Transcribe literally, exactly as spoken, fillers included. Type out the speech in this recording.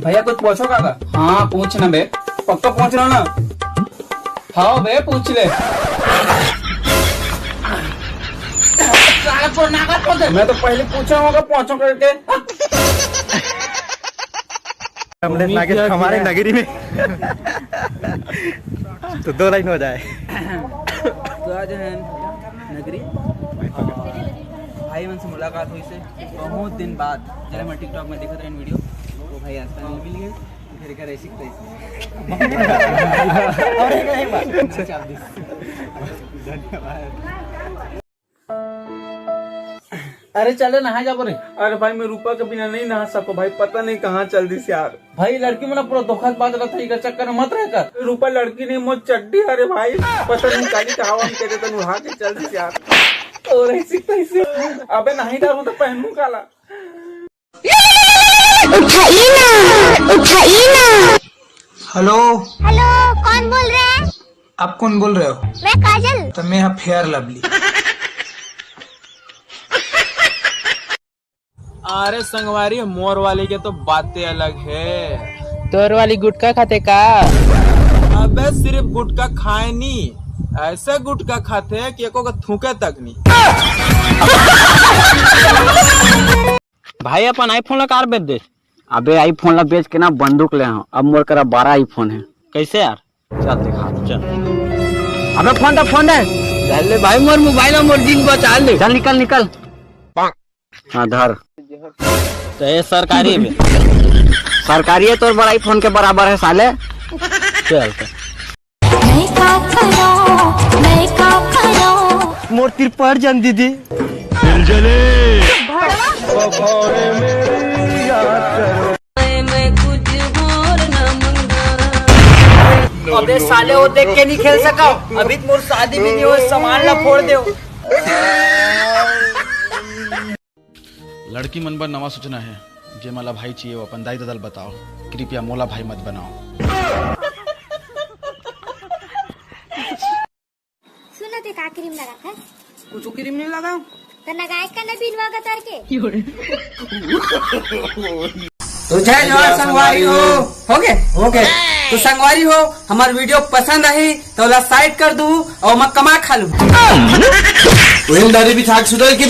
भैया, कुछ पूछो काका? हाँ, पूछ ना बे। पक्का पूछ रहा ना? हाँ बे, पूछ ले। साला तोर नाका पूछ। मैं तो पहले पूछा हूँ, पूछो करके। कमलेश नागेश हमारे नगरी में। तो दो लाइन हो जाए। तो आज है नगरी, भाई मन से मुलाकात हुई से बहुत दिन बाद। जब मैं TikTok में देखत रहन वीडियो, वो भाई आज finally मिल गए। फिर कर ऐसी तैसी। धन्यवाद। अरे चल रे, नहा जाबो रे। अरे भाई, मैं रूपा के बिना नहीं नहा सको भाई, पता नहीं कहाँ चल दिस यार। भाई, लड़की मन पूरा धोखा बाज रहा था, इकर चक्कर में मत रह कर। रूपा लड़की नहीं, मोर चड्डी। अरे भाई, पता नहीं काली का हवा में तेरे तन उड़ा के चल दिस यार। और ऐसी तैसी। अबे नहीं डालूं तो पहनूं काला। उठाइए ना, उठाइए ना। हेलो। हेलो, कौन बोल रहे हैं? आप कौन बोल रहे हो? मैं काजल। तो मैं फेयर लवली। अरे संगवारी, मोर वाली के तो बातें अलग है। तोर वाली गुटखा खाथे का? अबे सिर्फ गुटखा खाए नी, ऐसे गुटखा खाथे कि एको को थूके तक नी। भाई, अपन iPhone ला कार बेच दे। अबे, iPhone ला बेच के ना बंदूक ले हूँ। अब मोर करा बारह iPhone है। कैसे यार? चल दिखा। चल। अबे, फोन दे, फोन दे। चल ले भाई, मोर मोबाइल और मोर जिन बचा ले। चल, निकल, निकल। हाँ, धर। तो ये सरकारी है बे? सरकारी है, तोर बड़ा iPhone के बराबर है साले। चल, चल। मैं का करो, मैं का करो। मोर तिरपट जन दीदी। अबे साले, वो देख के नहीं खेल सका। अभी तो मोर शादी भी नहीं हो, सामान ला फोड़ दे। लड़की मन बर नवा सूचना है, जेमा ला भाई चाहिए, वो अपन दाई ददा ल बताओ, कृपया मोला भाई मत बनाओ। सुन ना, ते का क्रीम लगात है? कुछ क्रीम नहीं लगाओ। तो नगाय का न बिनवा का तर के। तो जय जोहार संगवारी हो। हो गए, हो गए। तो संगवारी हो, हमार वीडियो पसंद आई तो ला साइड कर दू और मैं कमा खा लू। वही दाढ़ी भी छाट सुधर की।